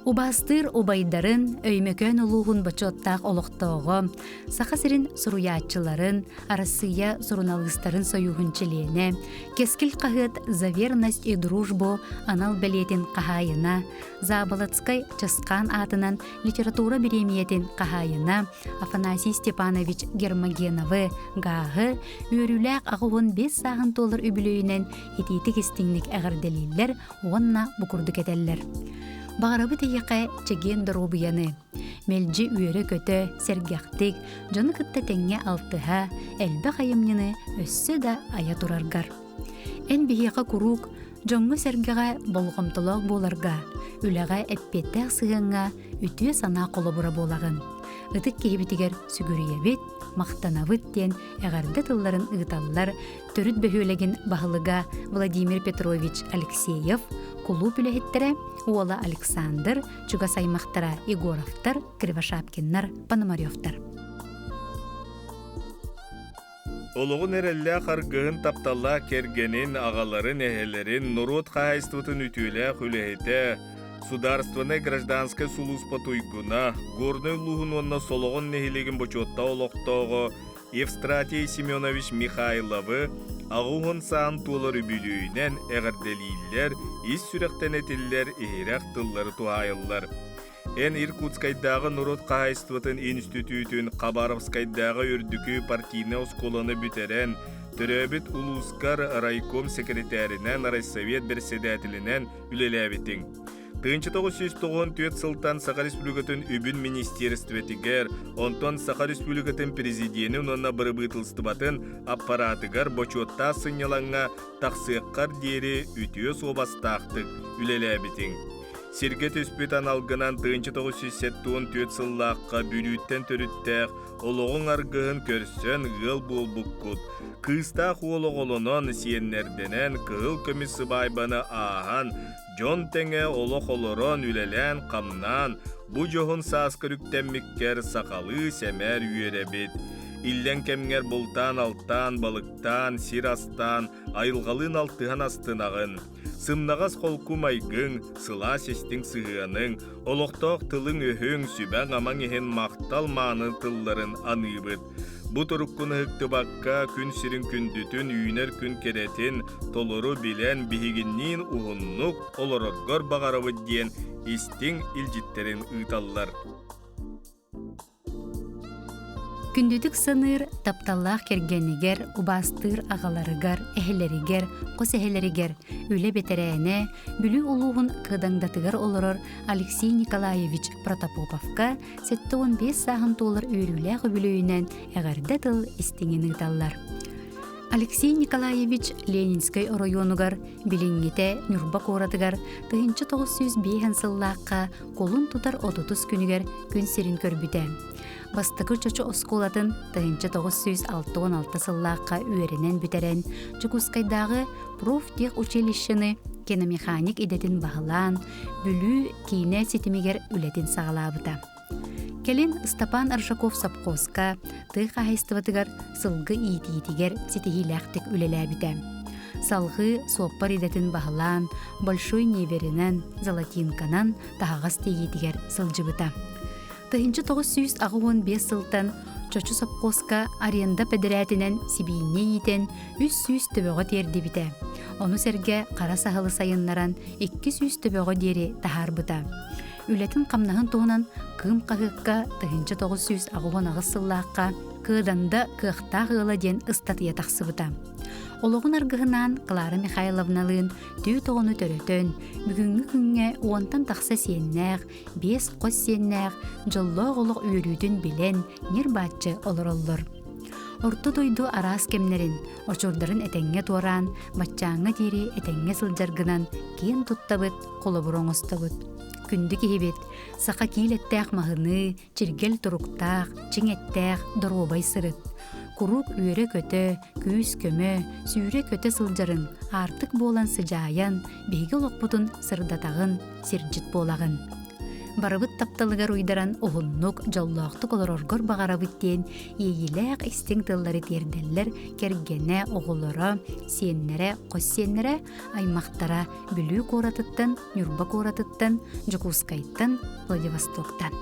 Убаастыыр убайдарын Өймөкөөн улууһун бочуоттаах олохтооҕо, Саха сирин суруйааччыларын, Арассыыйа суруналыыстарын сойууһун чилиэнэ, Кэскил хаһыат «За верность и дружбу» анал бэлиэтин хаһаайына, Заболоцкай Чысхаан аатынан литература бириэмийэтин хаһаайына Афанасий Степанович Гермогеновы гааһы үөрүүлээх 85 сааһын туолар үбүлүөйүнэн итиитик истиҥник эҕэрдэлииллэр уонна бу курдук этэллэр. Баҕарабыт эйиэхэ чэгиэн доруобуйаны, мэлдьи үөрэ-көтө, сэргэхтик, дьону кытта тэҥҥэ алтыһа, элбэх айымньыны өссө да айа тураргар. Эн биһиэхэ куруук дьоҥҥо-сэргэҕэ болҕомтолоох буоларга, үлэҕэ эппиэттээх сыһыаҥҥа үтүө санаа холобура буолаҕын. Ытык киһибитигэр сүгүрүйэбит, махтанабыт диэн эҕэрдэ тылларын ыыталлар төрүт бөһүөлэгин баһылыга Владимир Петрович Алексеев, кулууп үлэһиттэрэ уола Александр, чугас аймахтара Егоровтар, Кривошапкиннар, Пономаревтар. Олоҕун эрэллээх аргыһын тапталлаах кэргэнин, аҕаларын, эһэлэрин, норуот хаһаайыстыбатын үтүөлээх үлэһитэ, судаарственнай гражданскай сулууспа туйгуна, Горнай улууһун уонна Солоҕон нэһилиэгин бочуоттаах олохтооҕо Евстратий Семенович Михайловы 80 саан туолар үбүлүөйүнэн эҕэрдэлииллэр, ис сүрэхтэн этиллэр иһирэх тыллары туһаайаллар. Эн Иркутскайдааҕы норуот хаһаайыстыбатын институтун Хабаровскайдааҕы үрдүкү партийнай оскуоланы бүтэрэн, төрөөбүт улуускар райком сэкирэтээринэн, райсовет бэрэссэдээтэлинэн үлэлээбитиҥ. 1994 сылтан Саха Республикатын үбүн министиэристибэтигэр, онтон Саха Республикатын президенин уонна бырабыыталыстыбатын аппаратыгар бочуоттаах сынньалаҥҥа тахсыаххар диэри үтүө суобастаахтык үлэлээбитиҥ. Сиргэ түспүт аналгынан 1974 сыллаахха Бүлүүттэн төрүттээх олоҕуҥ аргыһын көрсөн ыал буолбуккут. Кыыстаах уол оҕолонон, сиэннэрдэнэн, кыһыл көмүс сыбаайбаны ааһан, дьон тэҥэ олох олорон, үлэлээн-хамнаан, бу дьоһун сааска үктэммиккэр сахалыы сэмээр үөрэбит. Иллэҥ кэмҥэр бултаан-алтаан, балыктаан, сир астаан, айылҕалыын алтыһан астынаҕын. Сымнаҕас холку майгыҥ, сылаас истиҥ сыһыаныҥ, олохтоох тылыҥ-өһүҥ, сүбэҥ-амаҥ иһин махтал мааны тылларын аныыбыт. Бу туруккун ыһыктыбакка, күн сирин күндүтүн, үүнэр күн кэрэтин толору билэн, биһигинниин уһуннук олороргор баҕарабыт диэн истиҥ илдьиттэрин ыыталлар. Күндүтүк саныыр тапталлаах кэргэнигэр, убаастыыр аҕаларыгар, эһэлэригэр, хос эһэлэригэр үлэ бэтэрээнэ, Бүлүү улууһун Кыдаҥдатыгар олорор Алексей Николаевич Протопоповка 75 сааһын туолар үөрүүлээх үбүлүөйүнэн эҕэрдэ тыл истиҥин ыыталлар. Алексей Николаевич Ленинскэй оройуонугар, билиҥҥитэ Ньурба куоратыгар 1905 сыллаахха кулун тутар отутус күнүгэр күн сирин көрбүтэ. Бастакы Чочу оскуолатын 1966 сыллаахха үөрэнэн бүтэрэн, Дьокуускайдааҕы профтехучилищены киномеханик идэтин баһылаан, Бүлүү киинэ ситимигэр үлэтин саҕалаабыта. Кэлин Степан Аржаков сопхуоска тыа хаһаайыстыбатыгар сылгы иитиитигэр ситиһиилээхтик үлэлээбитэ. Салҕыы суоппар идэтин баһылаан, Большой Неверинэн, Золотинканан таһаҕас тиэйиитигэр сылдьыбыта. 1985 сылтан Чочу сопхуоска аренда бэдэрээтинэн сибиинньэ иитэн 300 төбөҕө тиэрдибитэ. Ону сэргэ хара саһылы сайыннаран 200 төбөҕө диэри таһаарбыта. Үлэтин-хамнаһын туһунан Кыым хаһыакка 1988 сыллаахха Кыаданда кыахтаах ыала диэн ыстатыйа тахсыбыта. Олоҕун аргыһынаан Клара Михайловналыын түү тоҕону төрөтөн, бүгүҥҥү күҥҥэ уонтан тахса сиэннээх, биэс хос сиэннээх, дьоллоох олох үөрүүтүн билэн, ньир-бааччы олороллор. Орто дойду араас кэмнэрин, очурдарын этэҥҥэ туораан, баччааҥҥа диэри этэҥҥэ сылдьаргынан киэн туттабыт, холобур оҥостобут. Күндү киһибит, саха киил эттээх маһыныы, чиргэл туруктаах, чиҥ эттээх, доруобай сырыт. Куруук үөрэ-көтө, күүс-көмө, сүүрэ-көтө сылдьарыҥ, аартык буолан сыдьаайан, биһиги олохпутун сырдатаҕын, сирдьит буолаҕын. Барыбыт тапталыгар уйдаран уһуннук, дьоллоохтук олороргор баҕарабыт диэн иэйиилээх истиҥ тыллары тиэрдэллэр кэргэнэ, оҕолоро, сиэннэрэ, хос сиэннэрэ, аймахтара Бүлүү куоратыттан, Ньурба куоратыттан, Дьокуускайтан, Владивостоктан.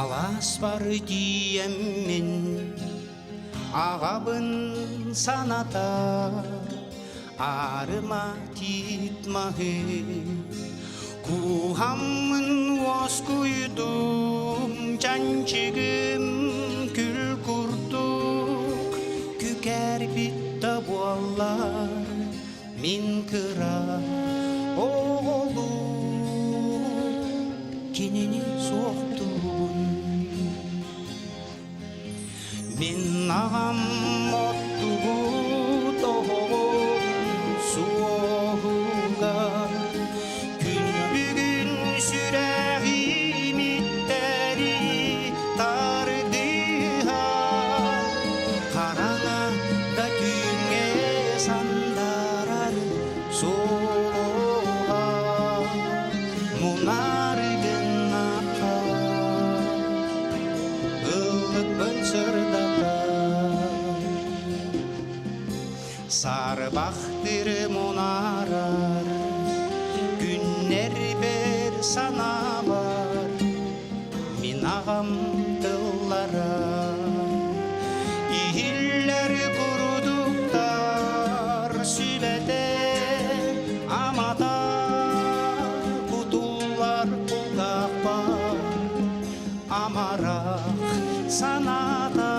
Алааспар тиийэммин аҕабын саната аарыма тиит маһы кууһаммын уоскуйдум чанчыгым күл курдук күкээрбит да буоллар мин кыра оҕолуу кинини суохтуубун. Мин аҕам оттубут оһоҕун суоһугар күн бүгүн сүрэҕим иттэри тардыһар хараҥа да түүҥҥэ сандарар суоһа мунар гыннахха ыллыкпын сырдатар Сарбахтыр мунаарар күннэрбэр санаабар мин аҕам тыллара иһиллэр курдуктар сүбэтэ амата кутуллар кулгаахпар амарах санаата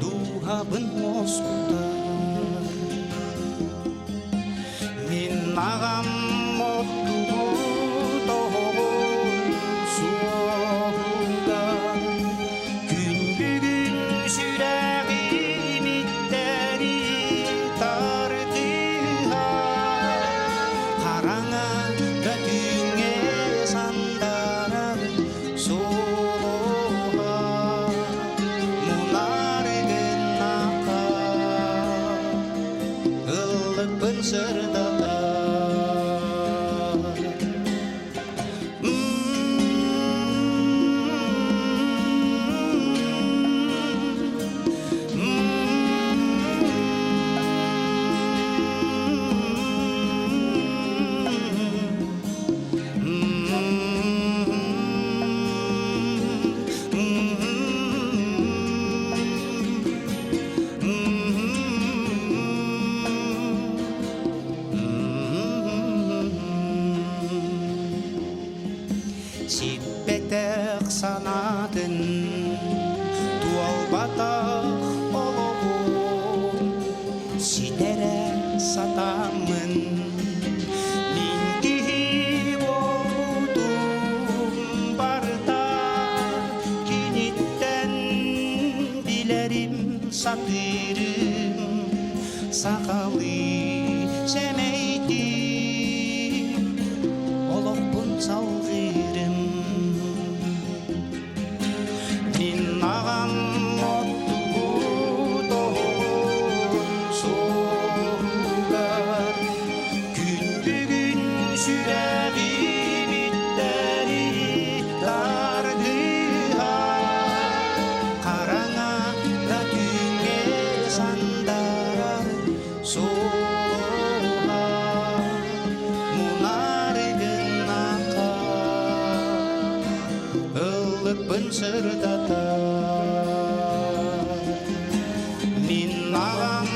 дууһабын уоскутар. Мин аҕам оттубут оһоҕун суоһугар күн бүгүн сүрэҕим иттэри тардыһар хараҥа да түүҥҥэ сандарар суоһа мунар гыннаха ыллыкпын сырдатар. Сиппэтэх санаатын туолбатах олоҕун ситэрэ сатааммын мин киһи буолбутум барыта киниттэн билэрим сатыырым сахалыы сэмэйдиир олохпун салҕыырым. Мин аҕам оттубут оһоҕун суоһугар күн бүгүн сүрэҕим иттэри тардыһар хараҥа да түүҥҥэ сандарар суоһа мунар гыннаха ыллыкпын сырдатар. Мин аҕам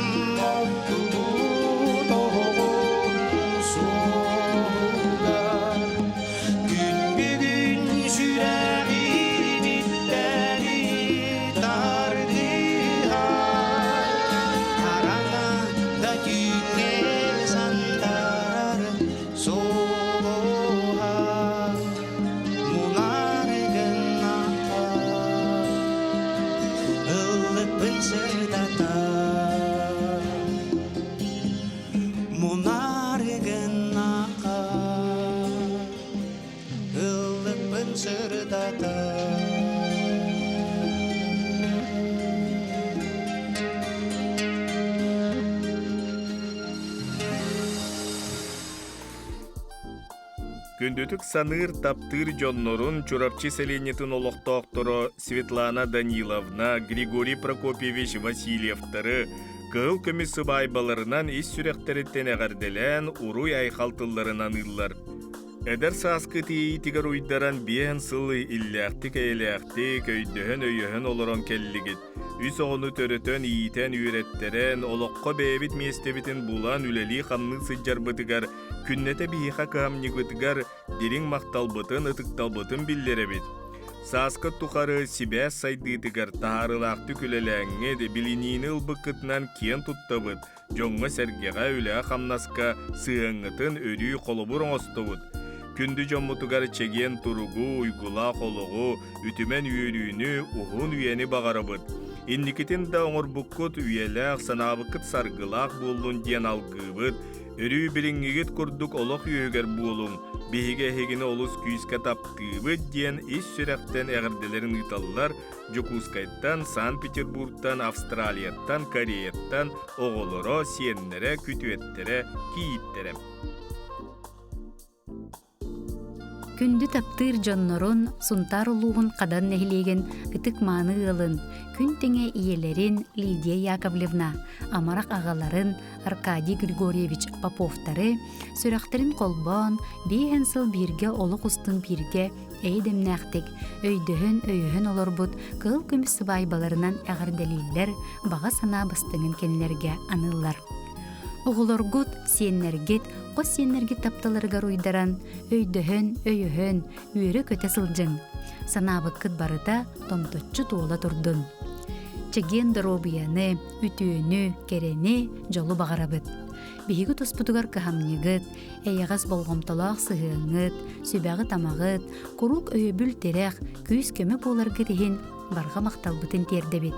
оттубут оһоҕун суоһугар күн бүгүн сүрэҕим иттэри тардыһар хараҥа да Күндүтүк саныыр, таптыыр дьоннорун Чурапчы сэлиэнньэтин олохтоохторо Светлана Даниловна, Григорий Прокопьевич Васильевтары кыһыл көмүс сыбаайбаларынан ис сүрэхтэриттэн эҕэрдэлээн уруй-айхал тылларын аныыллар. Эдэр сааскы тиийиитигэр уйдаран биэһэн сыл иллээхтик-эйэлээхтик, өйдөһөн-өйөһөн олорон кэллигит. Үс оҕону төрөтөн, иитэн, үөрэттэрэн, олоххо бэйэбит миэстэбитин булан үлэлии-хамныы сылдьарбытыгар күннэтэ биһиэхэ кыһамньыгытыгар дириҥ махталбытын, ытыкталбытын биллэрэбит. Сааскы тухары сибээс сайдыытыгар таһаарыылаахтык үлэлээҥҥит, билиниини ылбыккытынан киэн туттабыт, дьоҥҥо-сэргэҕэ, үлэҕэ-хамнаска сыһыаҥҥытын өрүү холобур оҥостобут. Күндү дьоммутугар чэгиэн туругу, уйгулаах олоҕу, үтүмэн үөрүүнү, уһун үйэни баҕарабыт. Инникитин да оҥорбуккут үйэлээх, санаабыккыт саргылаах буоллун диэн алгыыбыт, Өрүү билиҥҥигит курдук олох үөһүгэр буолуҥ, биһиги эһигини олус күүскэ таптыыбыт диэн ис сүрэхтэн эҕэрдэлэрин ыыталлар Дьокуускайтан, Санкт-Петербургтан, Австралияттан, Кореяттан оҕолоро, сиэннэрэ, күтүөттэрэ, кийииттэрэ. Күндү таптыыр дьоннорун Сунтаар улууһун Хадан нэһилиэгин ытык-мааны ыалын, күн тэҥэ ийэлэрин Лидия Яковлевна, амарах аҕаларын Аркадий Григорьевич Поповтары сүрэхтэрин холбоон, биэһэн сыл бииргэ олох устун бииргэ эйэ-дэмнээхтик, өйдөһөн-өйөһөн олорбут кыһыл көмүс сыбаайбаларынан эҕэрдэлииллэр, баҕа санаа бастыҥын кинилэргэ аныыллар. Оҕолоргут, сиэннэргит, хос сиэннэргит тапталарыгар уйдаран, өйдөһөн, өйөһөн, үөрэ-көтө сылдьыҥ. Санаабыккыт барыта томточчу туола турдун. Чэгиэн доруобуйаны, үтүөнү, кэрэни, дьолу баҕарабыт. Биһиги туспутугар кыһамньыгыт, эйэҕэс болҕомтолоох сыһыаҥҥыт, сүбэҕит-амаҕыт, куруук өйөбүл-тирэх, күүс-көмө буоларгыт иһин барҕа махталбытын тиэрдэбит.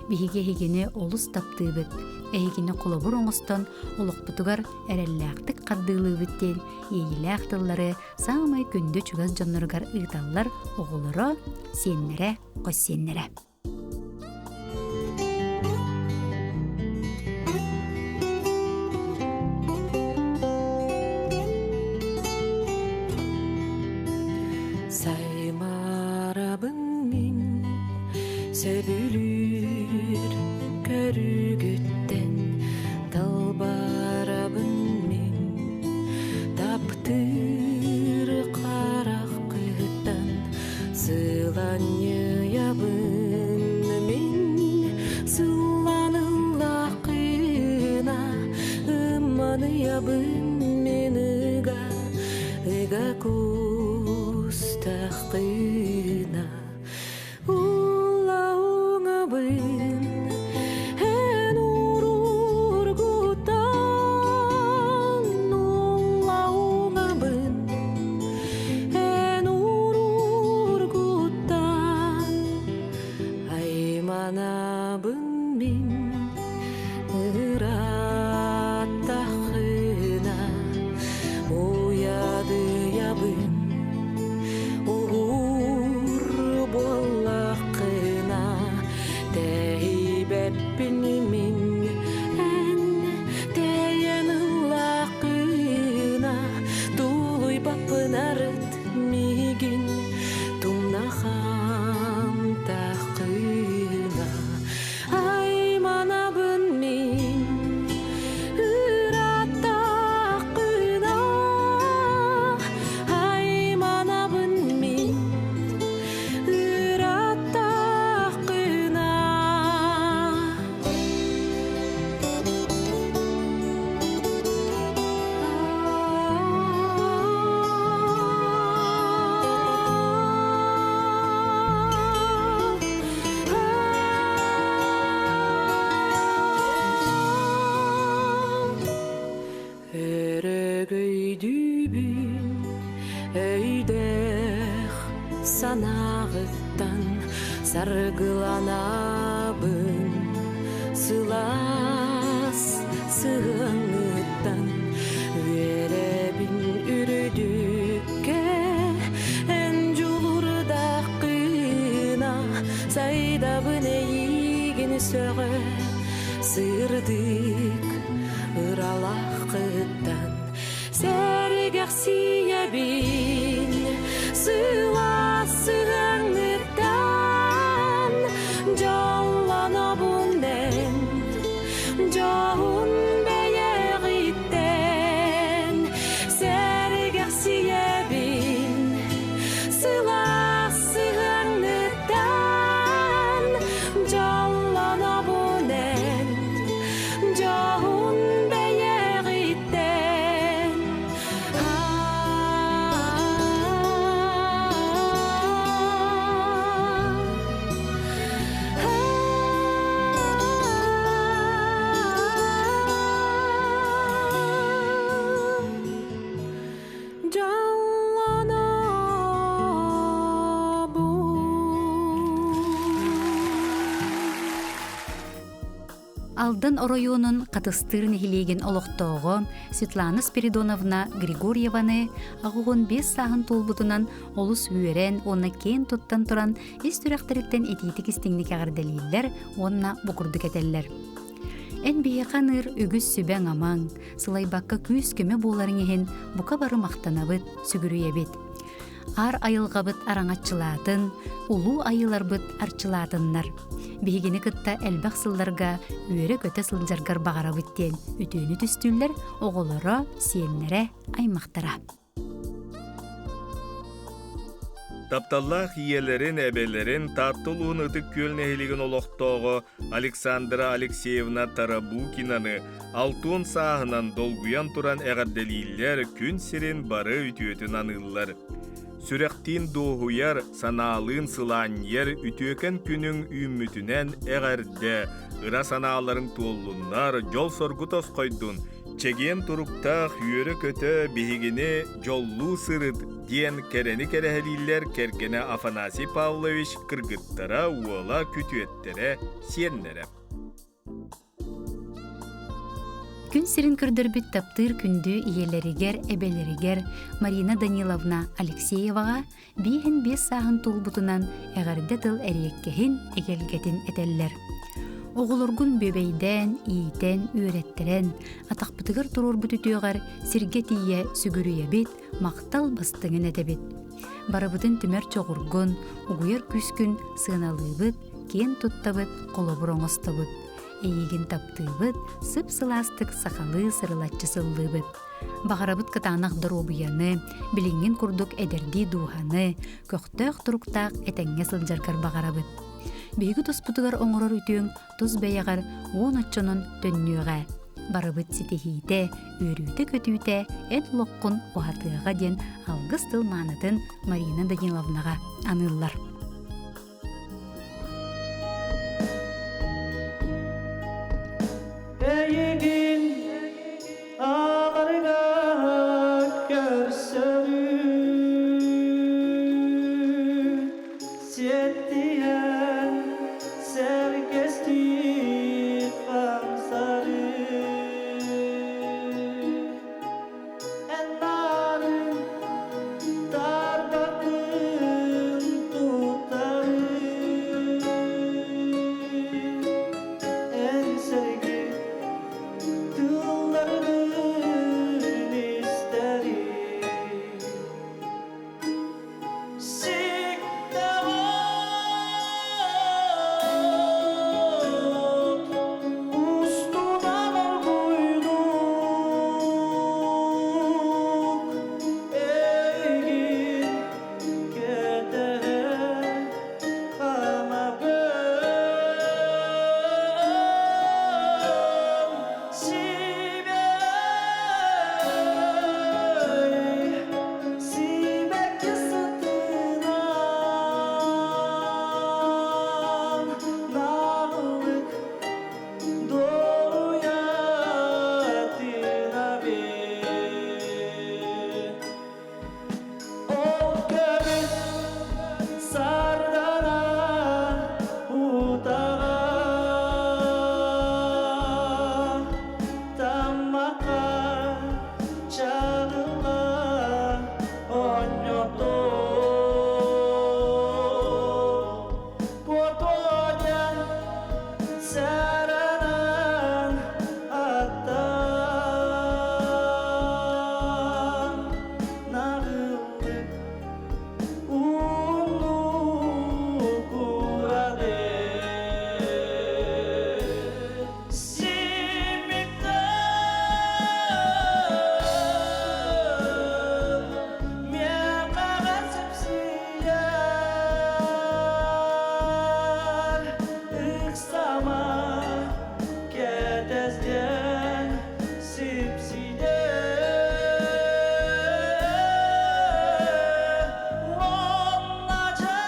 Биһиги эһигини олус таптыыбыт, эһигини холобур оҥостон олохпутугар эрэллээхтик хардыылыыбыт диэн иэйиилээх тыллары саамай күндү чугас дьонноругар ыыталлар оҕолоро, сиэннэрэ, хос сиэннэрэ. Саймарабын мин Сөбүлүүр көрүгүттэн талбарабын мин Таптыыр хараххыттан сыланньыйабын мин Сылланыллаххына ымманыйабын мин ыга ыга кустаххына Улауҥабын эн уруургутан Улауҥабын эн уруургутан Айманабын мин ыраттахына Уйадыйабын Уһуур буоллаххына тэйбэппин мин эн тэйэн ыллаххына тулуйбаппын арыт миигин тумнахан таххына айманабын мин ыраттаххына айманабын мин ыраттаххына Өрөгөйдүүбүн өйдөөх санааҕыттан саргыланабын сылаас сыһыаҥҥыттан үөрэбин үрдүккэ эн дьулурдаххына сайдабын эйиигин сөҕө сырдык ыралааххыттан сэргэхсийэбин. Сэргэхсийэбин сылаас сыһыаҥҥыттан дьоллонобун эн дьоһун бэйэҕиттэн сэргэхсийэбин сылаас сыһыаҥҥыттан дьоллонобун эн дьоһун бэйэҕиттэн. Алдан оройуонун Хатыстыыр нэһилиэгин олохтооҕо Светлана Спиридоновна Григорьеваны 85 сааһын туолбутунан олус үөрэн уонна киэн туттан туран ис сүрэхтэриттэн итиитик истиҥник эҕэрдэлииллэр уонна бу курдук этэллэр. Эн биһиэхэ аныыр үгүс сүбэҥ-амаҥ, сылайбакка күүс-көмө буоларыҥ иһин бука бары махтанабыт, сүгүрүйэбит. Аар айылҕабыт араҥаччылаатын, улуу айыыларбыт арчылаатыннар. Биһигини кытта элбэх сылларга үөрэ-көтө сылдьаргар баҕарабыт диэн үтүөнү түстүүллэр оҕолоро, сиэннэрэ, аймахтара. Тапталлаах ийэлэрин, эбэлэрин Таатта улууһун Ытык Күөл нэһилиэгин олохтооҕо Александра Алексеевна Тарабукинаны алтуон сааһынан долгуйан туран эҕэрдэлииллэр, күн сирин бары үтүөтүн аныыллар. Сүрэхтиин дуоһуйар, санаалыын сылаанньыйар үтүөкэн күнүҥ үүммүтүнэн эҕэрдэ, ыра санааларыҥ туоллуннар, дьол-соргу тосхойдун, чэгиэн туруктаах үөрэ-көтө биһигини дьоллуу сырыт диэн кэрэни кэрэһэлииллэр кэргэнэ Афанасий Павлович кыргыттара, уола, күтүөттэрэ, сиэннэрэ. Күн сирин көрдөрбүт таптыыр күндү ийэлэригэр, эбэлэригэр Марина Даниловна Алексееваҕа биэһин биэс сааһын туолбутунан эҕэрдэ тыл эриэккэһин, эгэлгэтин этэллэр. Оҕолоргун бүөбэйдээн, иитэн, үөрэттэрэн, атахпытыгар туруорбут үтүөҕэр сиргэ тиийэ сүгүрүйэбит, махтал бастыҥын этэбит. Барыбытын түмэр чоҕургун, угуйар күүскүн сыаналыыбыт, киэн туттабыт, холобур оҥостобут. Эйигин таптыыбыт, сып-сылаастык сахалыы сырылаччы сыллыыбыт. Баҕарабыт кытаанах доруобуйаны, билиҥҥин курдук эдэрдии дууһаны, көхтөөх туруктаах этэҥҥэ сылдьаргар баҕарабыт. Биһиги туспутугар оҥорор үтүөҥ тус бэйэҕэр уон оччонон төннүөҕэ. Барыбыт ситиһиитэ, үөрүүтэ-көтүүтэ эн олоххун уһатыаҕа диэн алгыс тыл маанытын Марина Даниловнаҕа аныыллар. Эйигин ааҕарыгар көрсөрүм Сиэттиһэн сэргэстии хамсарыы Эн баарын тарбатын. Сиэтэстэн сипсийдэ уонна дьэ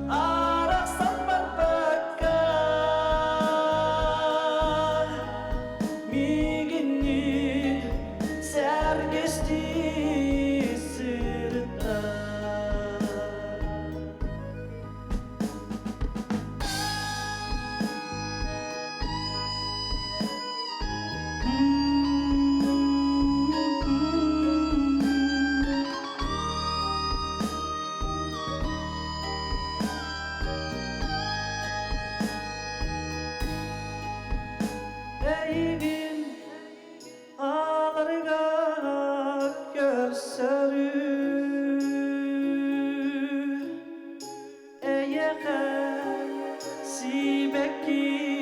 арахсан барбакка миигинниин сэргэстии сырытта. Эйигин Аларыгар көрсөрү Эйиэхэ сибэкки.